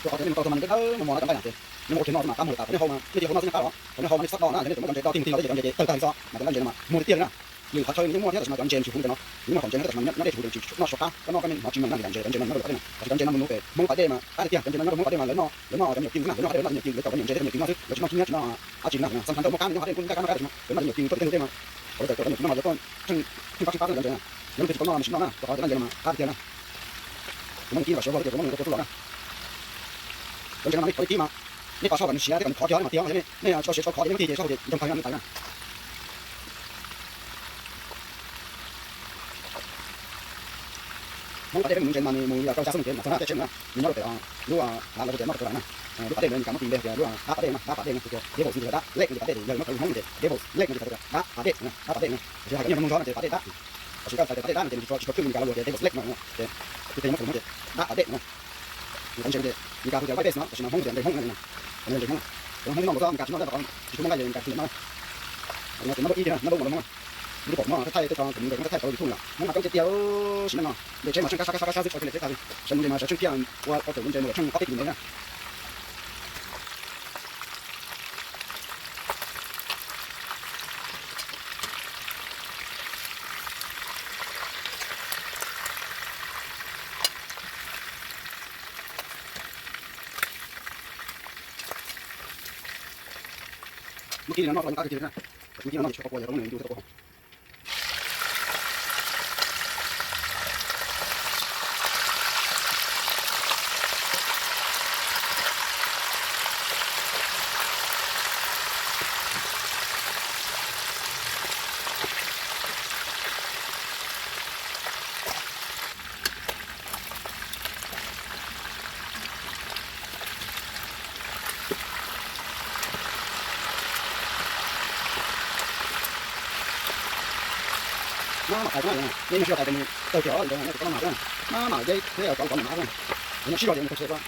Rau qhov tias nej mus tau txog mas nws dawb dawb mos mos na cov nqaij na ces nej mus ua kiag no xwb mas qab muag lawm tas kom nej hau mas nej cia ua no xwb nej qab los, qhov nej hau mas nej txhob do na, yog nej tseem muab cov ntses do tij tig ntawd ces ntawm cov ntses no mas muag tiag tiag li na. Lwm qhov chaw yeej muaj thiab tab sis mas cov ntses tsis huv ntawm no, yeej muaj qhov ntses no tab sis mas nws nyob dej tsis huv ces tsis tshua noj suav qab, koj noj koj me nyuam tsis meem na, vim tias ntses no nws muaj nuj pem Hmoob pas dej mas qab tiag tiag, cov ntses no nyob Hmoob pas dej mas lawv noj, lawv noj cov me nyuam cim xwb na, lawv noj cov me nyuam cim, lawv caum cov me nyuam ntses thiab me nyuam cim no xwb, lawv tsis noj khib nyob tsis noj ab tsi na. Txog thaum ntawd muaj kab nej nyob qhov dej muaj kab noj kab ntawd mas lawv noj cov me nyuam cim tuaj tej ntawd mas lawv tuaj tsheej tsheej qab tsheej qab xwb cov ntses na. Yog nej tsis tau noj mas sim noj na, rau qhov cov ntses no mas qab tiag tiag na. Kuv muab nws kib los suav vau thiab ces kuv muab nws tua tuaj lawm na. Cov ntses no mas nej tau kib mas nej tau sau kom nws siav thiab kom nws khov kiag mas tiag, nej tsis tau siav tsis tau khov ces nej muab tig ces sau ces ntog pawg no nej tau na. Hmoob pas dej peb mus nuv ntses mas nws mus li rau xya xuab moos kev mam txog na, tej tsheb mus na, nws nyob rau pem lub hav los rau pem noj rau lawm na. Lub pas dej ntawd nws kam muab tis npe tias lub dab pas dej na, dab pas dej no tias devils, yog dab lej no tias pas dej, yog muab hais lus Hmoob ces devils lake no ces dab pas dej na, dab pas dej na. Tiam sis hais kom nyuaj rau mloog zog no ces pas dej dab. Tab sis koj hais tias pas dej dab no ces nws tsis tshua cwj pwm li cas los luag tias devils lake no ces kuv thiaj muab hais lus Hmoob ces dab pas dej na. Cov ntses no ces Meskas hu tias white bass no tab sis mas Hmoob tias ntses Hmoob na. Cov no ntses Hmoob, cov Hmoob no mas txhob Meskas tsis noj, tsis tau Hmoob nqaij ces Meskas tsis noj na. Cov no ces noj lub ib tiag, noj lub no los Hmoob. Lub pom Hmoob qhaib qhaib tej tso kuv mus ntawm Hmoob qhaib qhaib tau YouTube no mas Hmoob mas coob tiag tiag, sim neej no ntses tsheb mas tsheej kab sab kab sab kab sab xwb, tso kiag li tsheb tag li. Sawv mus ntses mas sawv tsheej phiaj ua tau cov ntses mus tshee ob peb kis ntawd na. Muab kib li no noj los yeej qab kawg kiag li na. Muab kib no noj ces tsis tau qua, yog tau muab nws yu thiab tau qua hauv. Mab mam qhais nej, nej sib zog qais ces nws tawg kiag os, ntawd nej tsis tau maj mam xwb, mab mam deb thiab cov cov mam mam xwb, nws sib zog ces nws tawg tshiav xwb.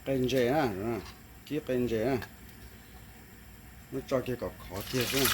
Qe ntses na, kib qe ntses na, muab tso kiag kom khov kiag xwb.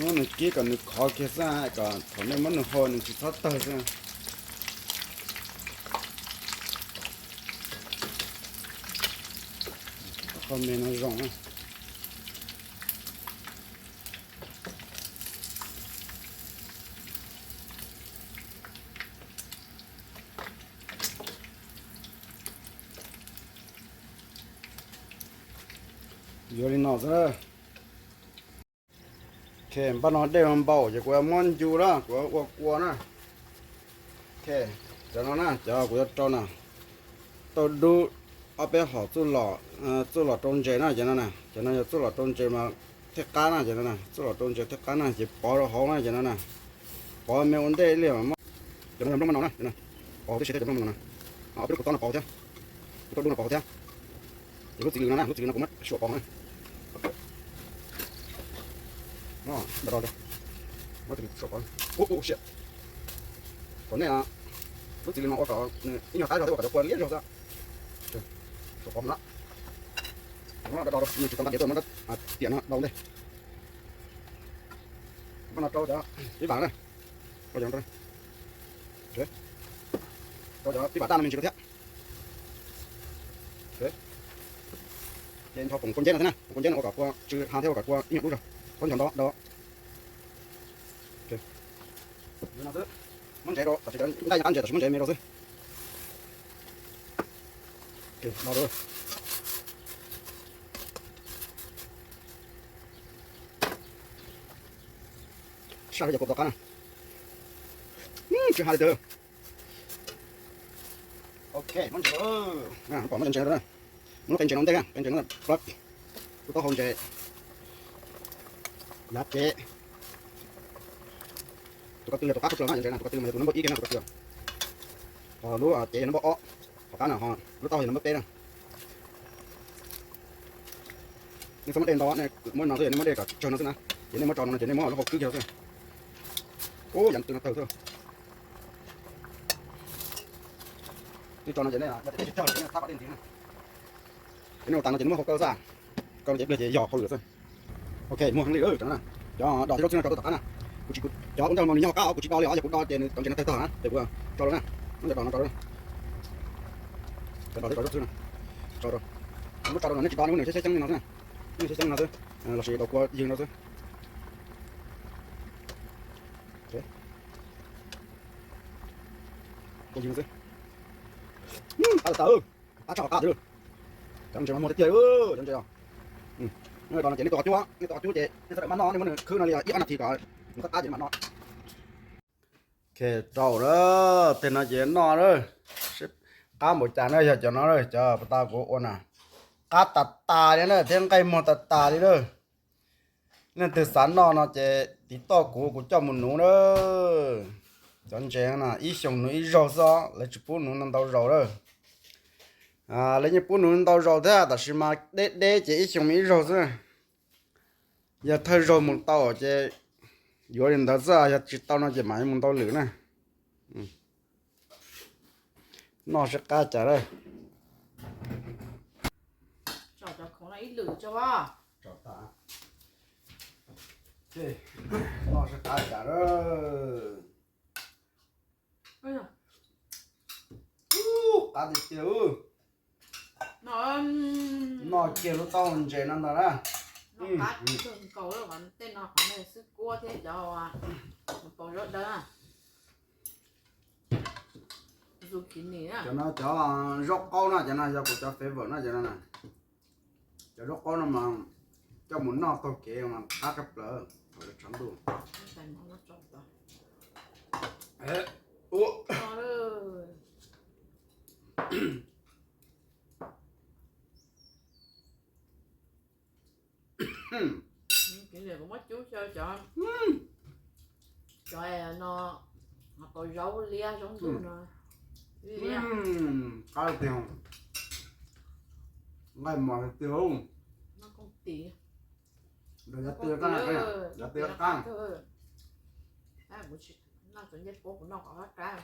Muab nws kib kom nws khov kiag xwb, kom thaum nej muab nws hau nws tsis txhob tawg xwb. Qhov me no zoo na. Yuav li no xwb. Npaj no dej npaum ces kuv muab ncu na, kuv ua kua na. Cov no na, cov kuv yuav rau na, tau dub ob peb hom txuj lom, txuj lom rau ntses na, cov no na, cov no yog txuj lom rau ntses mas thiaj qab na, cov no na, txuj lom rau ntses thiaj qab na, ces pov rau hauv na, cov no na, pov me ua ntej li. Cov no yog nplooj maj no na, pov tib si thiab cov nplooj maj no na, ob peb lub kuv tob no pov thiab, kuv tau dub no pov thiab. Ces lub txiv lws no na, lub txiv lws no kuv muab suam pov na. Suam pov. Ub, ub, siab. Kom nej lub txiv lws no ua kom nws ib nyuag qab zog thiab ua kom cov kua liab zog xwb. Suam pov no. Nws tsis tau nqa diav tuaj, muab tiam no rau ntej. Npaj no rau cov ib vas na. Rau cov no rau. Rau cov tib pam daj no me ntsis rau thiab. Ces nrho poom kua nceb no thiab na, poom kua nceb no ua kom kua tsw ha thiab ua kom kua ib nyuag dub zog. Txhob ncho nto do. Muab ntsev rau, tam sim cov nqaij nyuag qab ntses tam sim muab ntsev me rau xwb. Saj cov kua tom qab na. Tsw ha li tiag. Ok, muab ntsev, muab ntsev, muab lub qe ntsev no ntej, qe ntsev no, lub taub hau ntsev, yav tsev. Tus ko tw yog tus qab tshaj plaws na, yav ntsev na, tus ko tw mas yog tus nab npawb ib kiag na, tus ko tw. Ho lub cev yog nab npawb ob, tom qab na, ho lub taub hau yog nab npawb peb na. Nej txhob muab dej nto, nej muab no xwb, nej muab dej kom tsawg no xwb na. Ces nej muab tso no ces nej muab lub hau khwb kiag xwb. Ub, yam tw no tawg xwb. Twb tso no ces nej, yog tias nej tsis tsawg ces nej thab kom dej ntxiv na. Ces nej ua tas no ces nej muab hau kaw xwb, kaw no ces pliag ces yog hauj lwm xwb. Ok, muag heev li, cov dos thiab zaub txhwb no tso rau tom qab na. Kuv tsis, cov ua ntej no nws nyob hauv qab os, kuv tsis do li os, yog kuv do ces nws cov ntses no tawg tag na, ces kuv tso rau na. Muab cov dos no tso rau, cov dos thiab cov zaub txhwb no tso rau. Muab tso rau no nej tsis do, nej muab nws xyab xyab xeeb li no xwb, nej xyab xeeb no xwb, lossis daus kua ywg no xwb. Kua ywg no xwb. Qab tawv, qab tshaj qab tiag. Cov ntses mas muag tiag tiag, cov ntses os. Cov no ces nej tua qhov cub, nej tua qhov cub ces nej txhob mam no, nej muab nws khwb no li ib ob nas this kom nws qab qab ces nej mam no. Ok, rau lawm, tej no ces noj lawm. Qab npaum cas na, yog cov no, cov pas tas kuv ua na, qab tas tas li na thiab nqaij muag tas tas li na. Leej twg xav noj no ces tiv toj kuv, kuv coj mus nuv na. Cov ntses no ib xyoos nuv ib zaug xwb, lawv tsis pub nuv ntau zaus lawm. Lawv yeej pub nuv ntau zaus thiab, tab sis mas deb deb ces ib xyoos ib zaug xwb. Yog thawj zaug mus tau ces yuav li ntawd xwb, yog tsis tau no ces mam mus ntau lwm na. Noj sib qab cas lawm. Noj sib qab cas lawm. Qab tiag tiag. Noj kiag lub taub hau ntses no ntag na. Tej no qhov xwb kuab thiab cov paus zaub dawb. Cov no cov zaub qaub no, cov no yog kuv cov favorite no, cov no na. Cov zaub qaub no mas coj mus noj taug kev mas qab tshaj plaws, tshav ntuj. Kuv muab cub xyaw cov, cov no, paus zaub liab zaub ntug no. Qab tiag, nqaij mos tiag. Noj kooj tis, nrog yav tw qab, yav tw qab. Kuv tsis noj cov ncej puab, kuv noj kom qab qab.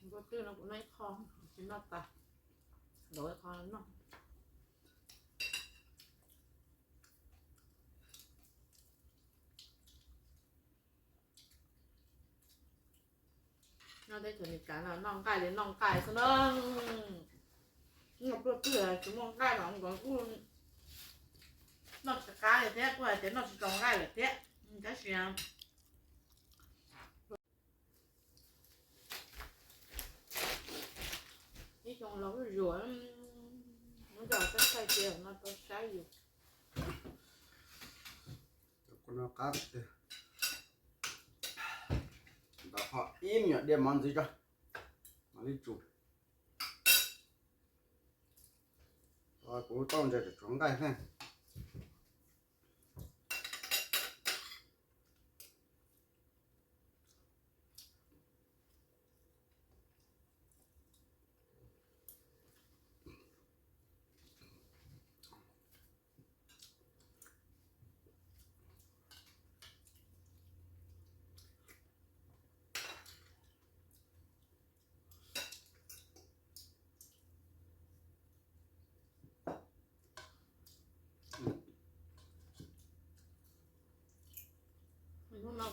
Npua twj no kuv noj ib qho, tsis noj tas, ntaus ib qho noj. Noj teb chaws Amelikas no noj nqaij li noj nqaij xwb na. Noj pluaj twg tsis muaj nqaij mas nkaus kuj noj tsis qab li thiab, kuj hais tias noj tsis tau nqaij lawm thiab. Tab sis ib xyoo los zuj zus, muab coj teb thaij tias no tau saib yus. Cov kua no qab tiag. Ntawd ho ib me nyuam diaj mov ntxiv tso, mam li tsus. Kuv taub ntses tseem tshuav nqaij thiab.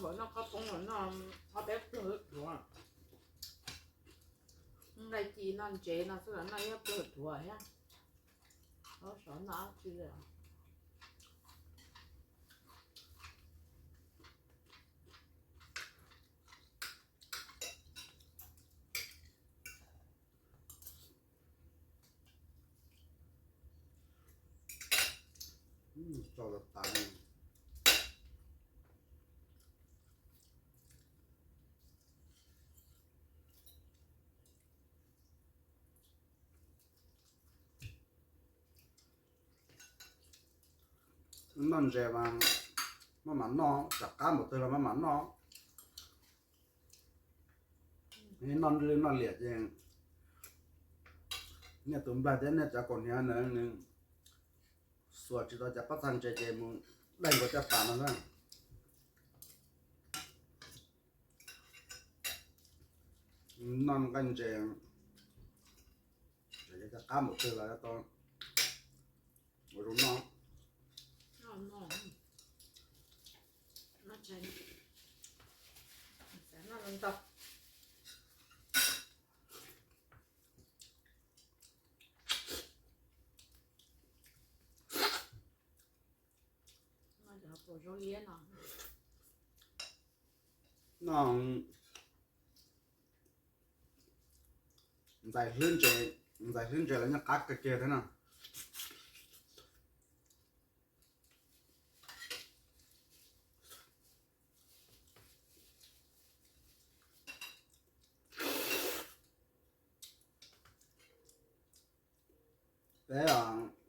Npam noj qhob poob los noj ob peb pluag dhuav. Nqaij ci noj ntsev no xwb los noj ib pluag dhuav thiab. Ob sav noj dab tsi li. Tso tas. Noj ntses mas maj mam noj, tsam qab npaum twg los maj mam noj. Noj li noj liam ces niaj tus nplaig thiab niaj cov kaus hniav na nws xuas tsis tau cov pob txha ntses ces mus daig nkaus caj pas no na. Noj nqaij ntses, txawm yog cov qab npaum twg los yuav tau ua zoo noj. Noj ntxais hlwb ntses, ntxais hlwb ntses los nyob qab kawg kiag thiab na. Peb,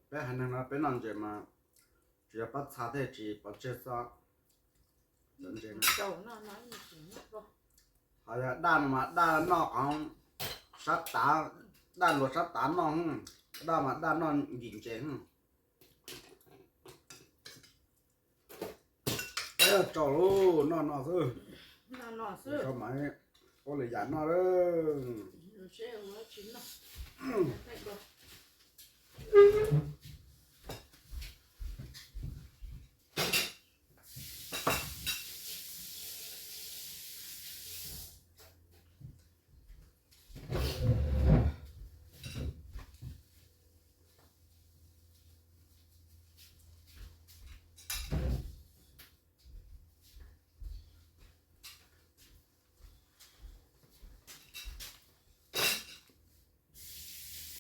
peb haiv neeg no peb noj ntses mas tsuas yog pob txha thiaj tsis pov tseg xwb. Ntses, ho yog daj no mas daj noj qhov sab tav, daj luas sab tav noj, daj mas daj noj nkim ntses. Peb tsaus lub noj no xwb, tsaus mas ua lwm yam noj lawm.